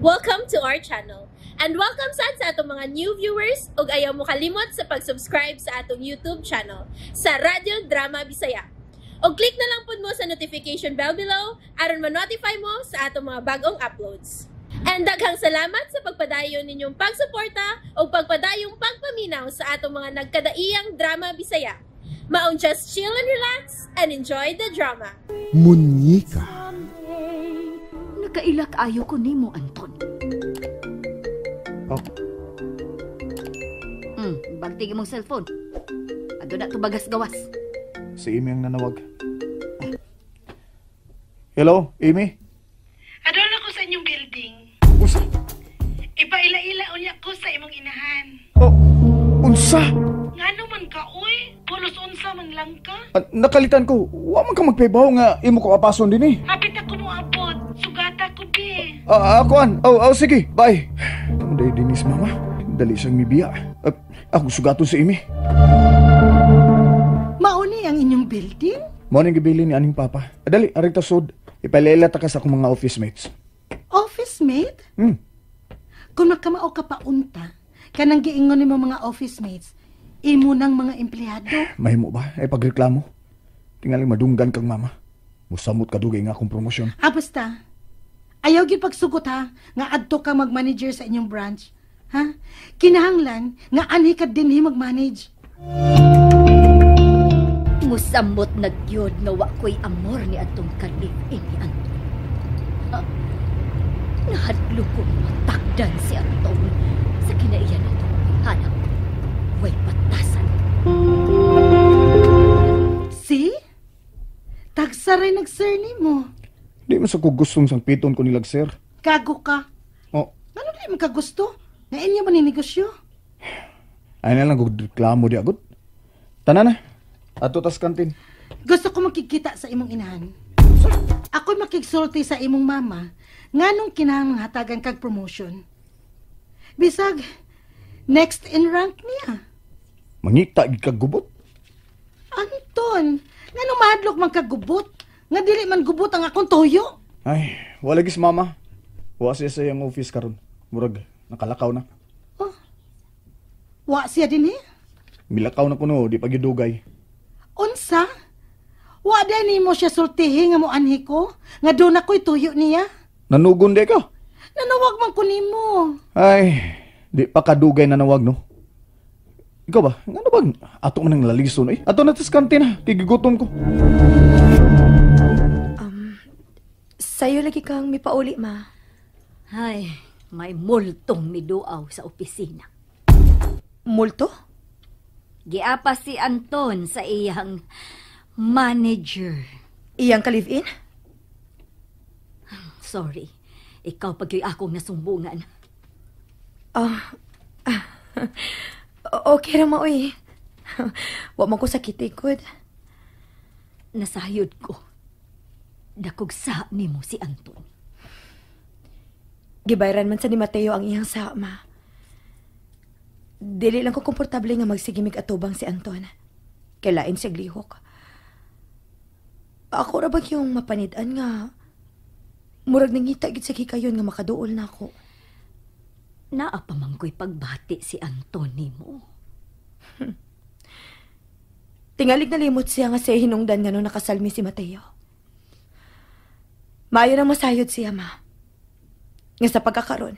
Welcome to our channel. And welcome sad sa atong mga new viewers ug ayaw mo kalimot sa pag-subscribe sa atong YouTube channel sa Radyo Drama Bisaya. Og click na lang pud mo sa notification bell below aron ma-notify mo sa atong mga bagong uploads. And daghang salamat sa pagpadayon ninyong pagsuporta ug pagpadayong pagpaminaw sa atong mga nagkadaiyang drama Bisaya. Maong just chill and relax and enjoy the drama. Munyika. Nakailak ayo ko nimo, Anton. Oh. Bagtig imong cellphone. Adto na tubagas gawas. Si Amy ang nanawag. Hello, Amy? Adol ako sa inyong building. Unsa? Ipaila-ila unya ko sa imong inahan. Oh, unsa? Ngano man ka, uy? Pulos unsa man lang ka? Ah, nakalitan ko. Wa man ka magpaibaw nga imo ko apason din eh. Hapit ako mo abot. Sugata ko, be. Ah, ah, kuan. Oh, sige. Bye. Tama din si mama. Dali siyang mibiya. Ah, ako sugaton si Amy. Mauni ang inyong building? Mao ning gibili ni aning papa. Ah, dali, aring tasod. Ipaila ta ka sa akong mga office mates. Office mate? Hmm. Kung nakamao ka pa unta, kanang giingon nimo mga office mates, imo nang mga empleyado. Mahimo ba? Ay pagreklamo. Tingaling madunggan kang mama. Musamot ka dugay nga akong promosyon. Ah, basta. Ayaw gyud pagsugot ha, nga adto ka mag-manager sa inyong branch. Ha? Kinahanglan nga anhi ka dinhi mag-manage. Musamot na gyud nga wa ko'y amor ni atong ka-live-in ni Anton. Ha? Nahadlo ko matakdan si Anton sa kinaiyan natong hanap. Way batasan. See? Tagsaray nag-sir mo. Di man sa ko gustong sangpiton ko nilag sir. Gago ka. Oh, Ano di man ka gusto? Nga inyo man ni negosyo. Ay na lang kung reklamo di agad. Tanan na. Ato tas kantin. Gusto ko makikita sa imong inahan. Ako'y makigsulti sa imong mama nganong kinahanglan hatagan kag promotion. Bisag, next in rank niya. Mangita gid kag gubot. Anton, nganong mahadlok man kag gubot? Nga dili man gubot ang akong toyo. Ay, wala gis mama. Wa siya sa iyang office karon. Murag nakalakaw na. Oh, wa siya din eh. Milakaw na kuno, di pa gyud dugay. Unsa? Wa din nimo siya sultihi nga moanhi ko? Nga doon ako'y tuyo niya? Nanugon di ka. Nanawag man ko nimo. Ay, di pa kadugay na nawag no. Ikaw ba? Ngano bang ato man ang lalison eh? Ato na tas kantin ha, kay gigutom ko. Sa'yo lagi kang mipauli, ma. Ay, may multong miduaw sa opisina. Multo? Giapa si Anton sa iyang manager. Iyang ka-live-in? Sorry, ikaw pag akong nasumbungan. Ah, okay ra ma, oy. Wa man ko sakit gud. Nasayod ko. Dakog sa nimo si Anton. Gibayran man sa ni Mateo ang iyang sama. Dili lang ko komportable nga magsigimig atubang si Anton. Kay lain siya lihok. Ako ra ba yung mapanid-an nga murag nangita gid sa hikayon nga makaduol na ako. Naa pa man ko'y pagbati si Anton nimo. Tingalig nalimot siya nga siya hinungdan nga no nakasalmi si Mateo. Maayo nang masayod siya, ma. Nga sa pagkakaron,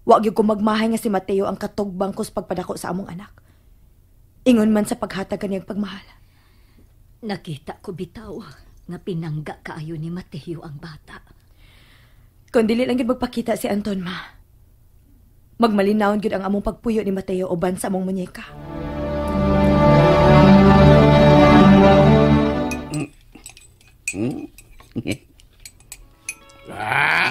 wa gyud ko magmahay nga si Mateo ang katugbang ko sa pagpadako sa among anak. Ingon man sa paghatag kaniyang pagmahal. Nakita ko bitaw nga pinangga kaayo ni Mateo ang bata. Kung dili lang gyud magpakita si Anton, ma. Magmalinawon gyud ang among pagpuyo ni Mateo uban sa among munyeka. Ah!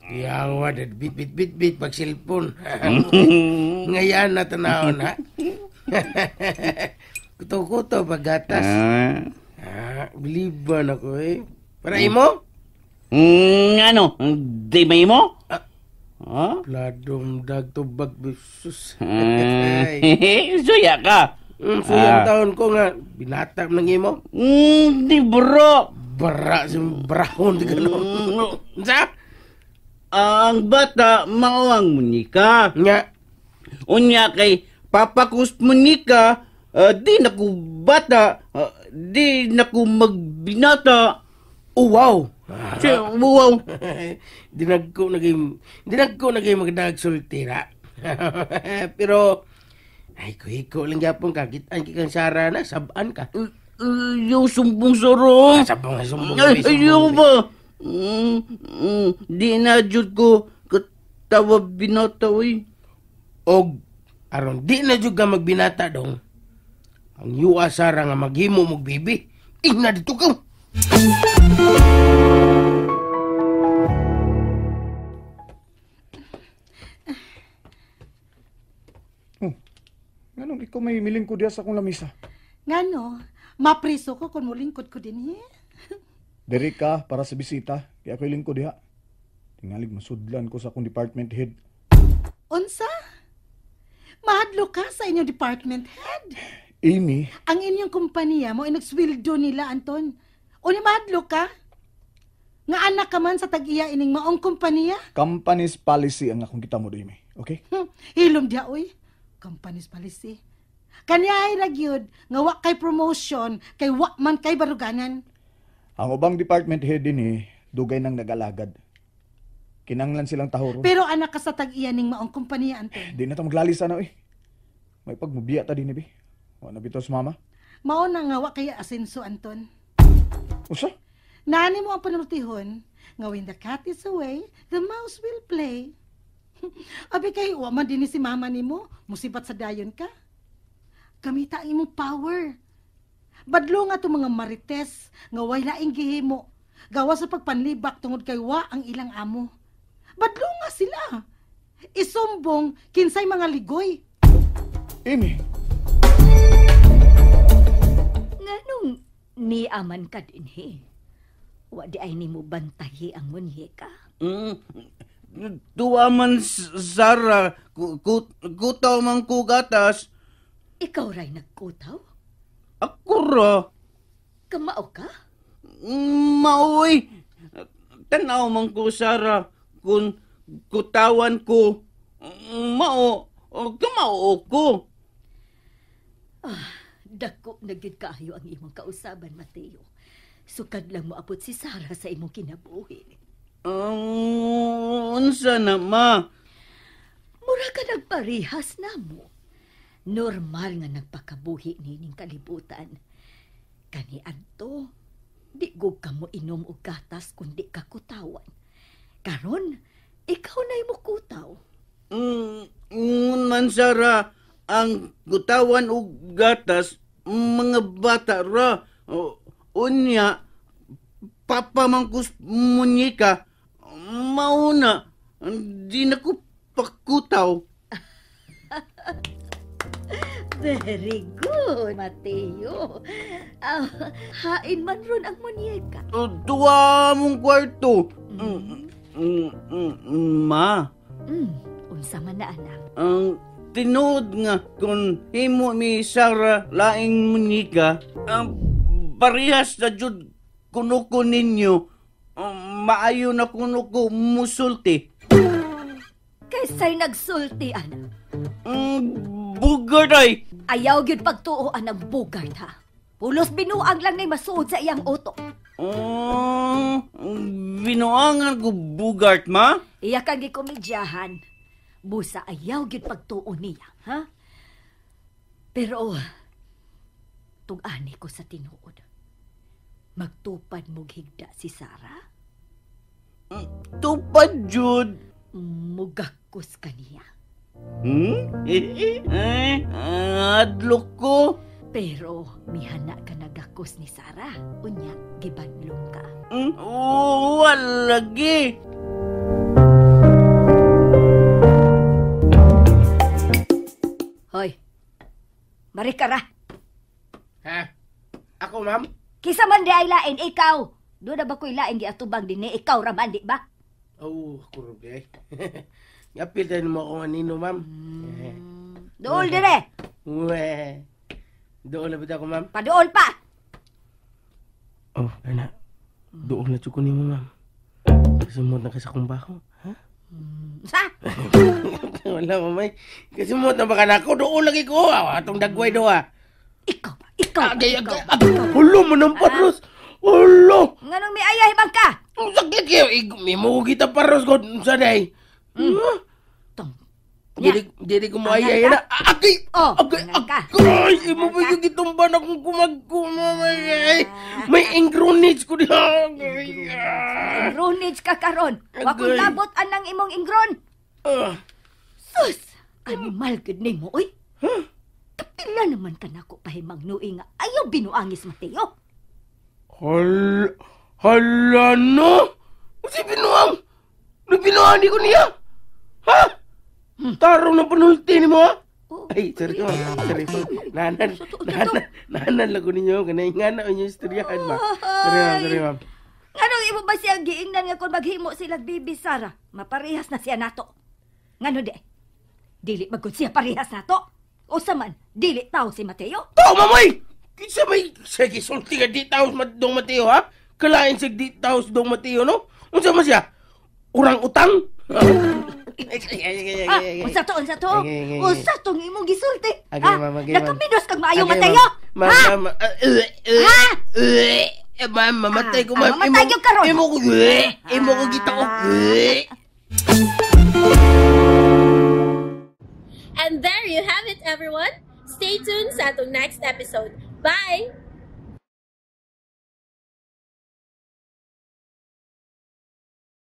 Yawa, bit bit bit bit pag cellphone. Ngayon na tanawon ha. Kuto-kuto paggatas. Ah, biliban ako eh. Para imo? Ano? Di may mo? Ah? Pladong dag tubag sus. Suya ka. Suyang taon ko nga binata ng imo. Di bro. Bara si brahon di gano. Sa? Ang bata mao ang munyika. Nga. Unya kay papakus munyika, di na ko bata, di na ko magbinata. Oh, wow. Siya, wow. Dinagko na kayo magdagsultira. Pero, ay, kuhiko lang yapon ka. Kitaan kang Sara na, sabaan ka. Yung sumbong soro. Sabong, sumbong. Ay, ayaw ba? Di na jud ko katawa binata, uy. Og, aron di na jud ka magbinata dong. Ang yuwa Sara nga maghimo mong bibi. Ingna dito ka. Oh, nganong ikaw may milingkod diha sa akong lamisa? Ngano, mapriso ko kung mulingkod ko din, eh. Diri ka para sa bisita, kaya ako'y lingkod diha. Tingalig masudlan ko sa akong department head. Unsa? Mahadlo ka sa inyong department head? Amy? Ang inyong kumpanya mo ay nagsweldo nila, Anton. O ni mahadlo ka? Nga anak ka man sa tag-iya ining maong kumpanya? Company's policy ang akong kita mo, Amy. Okay? Hilom diha, oy. Company's policy. Kanya ay ragyod nga wa kay promotion, kay wa man kay baruganan. Ang ubang department head din eh, dugay nang nag-alagad. Kinanglan silang tahoron. Pero anak ka sa tag-iya ning maong kumpanya, Anton. Di na ta maglalisa na, oy. May pagmubiya ta din, eh, Wa na bitaw sa mama. Mao na nga wa kay asenso, Anton. Usa? Naani mo ang panultihon nga when the cat is away, the mouse will play. Abi kay wa man dinhi si mama nimo, musibat sa dayon ka. Gamita ang imong power. Badlo nga itong mga marites nga way laing gihimo. Gawa sa pagpanlibak tungod kay wa ang ilang amo. Badlo nga sila. Isumbong kinsay mga ligoy. Amy. Nganong niaman ka dinhi? Wa di ay nimo bantayi ang munyeka. Tuwa man, Sara, kutaw man ko gatas. Ikaw ray nagkutaw? Ako ra. Kamao ka? Maoy. Tanaw man ko, Sara, kung kutawan ko, mao, kamao ko. Ah, dako na gyud kaayo ang imong kausaban, Mateo. Sukad lang moabot si Sara sa imong kinabuhi. Unsa na, ma? Mura ka nagparihas na mo. Normal nga nagpakabuhi nining kalibutan. Kani adto, di gug ka mo inom og gatas kundi ka kutawan. Karon, ikaw na'y mukutaw. Ngun man, Sara, ang kutawan og gatas, mga bata ra. Unya, papa man kus munyika, mauna, di na ko pakutaw. Very good, Mateo. Hain man ron ang munyeka. Duwa mong kwarto. Ma. Unsa man na, anak? Ang tinuod nga kung himo ni Sara laing munyeka, ang parehas na jud kuno ko ninyo, maayo na kuno ko musulti. Kaysa'y nagsulti, anak. Bugart ay! Ayaw gyud pagtuo ang bugart, ha? Pulos binuang lang na'y masuod sa iyang utok. Binuangan ko bugart, ma? Iya kang gikomedyahan. Busa ayaw gyud pagtuo niya, ha? Pero, tug-ani ko sa tinuod. Magtupad mog higda si Sara? Tupad, jud. Mugakos kaniya. Adlok ko. Pero mihana ka nagakos ni Sara. Unya, gibadlong ka. Walagi. Hoy, marikara. Ha? Ako, ma'am? Kisa man di ay lain, ikaw. Doon na ba ko'y lain giatubang din ni ikaw raman, di ba? Oh, ako rin Ngapil tayo mo akong anino, ma'am. Dool dire. Uwe. Dool na ba ako, ma'am? Padool pa! Oh, ana. Dool na tsuko ni mo, ma'am. Kasimot na ka sa kong baho. Ha? Sa? Wala, mamay. Kasimot na baka nako. Doon lagi ko. Ah, atong dagway do ah. Ikaw ba? Ikaw ba? Agay, Ikaw agay, ba? agay. Hulo mo ng paros. Hulo. Nganong may ayaw bang ka? Ang sakit kayo. May mo kita paros ko. Sa day. Huh? Tong. Dili ko mo Angal ayay ka? na. Agay! Oh, Agay! angal ka. Agay! Imo ba yung gitumba na kung kumagko, mamay? Ay, may ingronage ko diha. Agay! Ah. Ingronage ka karon. Wa kong Agay. labot anang imong ingron. Ah. Sus! Animal gud nimo oy. Kapila naman ka nako pahimang nuing nga ayaw binuangis Mateo. Hala no! Si binuang! Nabinuang di ko niya! Ha? Tarong na panulti ni mo, ha? Oh. Ay, sorry ma'am. Sorry ma'am. Nanan, nanan, nanan lang ko ninyo. Kanay nga na inyo istoryahan, ma. Sorry ma'am, sorry ma'am. Nganong imo ba siya giingnan nga kung maghimo sila bibi Sara, maparehas na siya nato. Ngano di? Dili magud siya parehas nato. Usa man, dili tao si Mateo. Tao, mamay! Kinsa may sige sulti ka di taos dong Mateo, ha? Kalain sa di taos dong Mateo, no? Unsa man siya? Urang utang? Ah, unsa to, unsa to? Okay, okay, okay. Unsa tong imong gisulti? Okay, Ha? ma'am, okay, ma'am. Nagkaminos kag maayong Okay, Mateo. Ma'am, Ha? ma'am, Ha? ma'am, mamatay ko, Ah, ma'am. mamatay gyud karon. Imo ko, imo ko kita ko. And there you have it, everyone. Stay tuned sa atong next episode. Bye!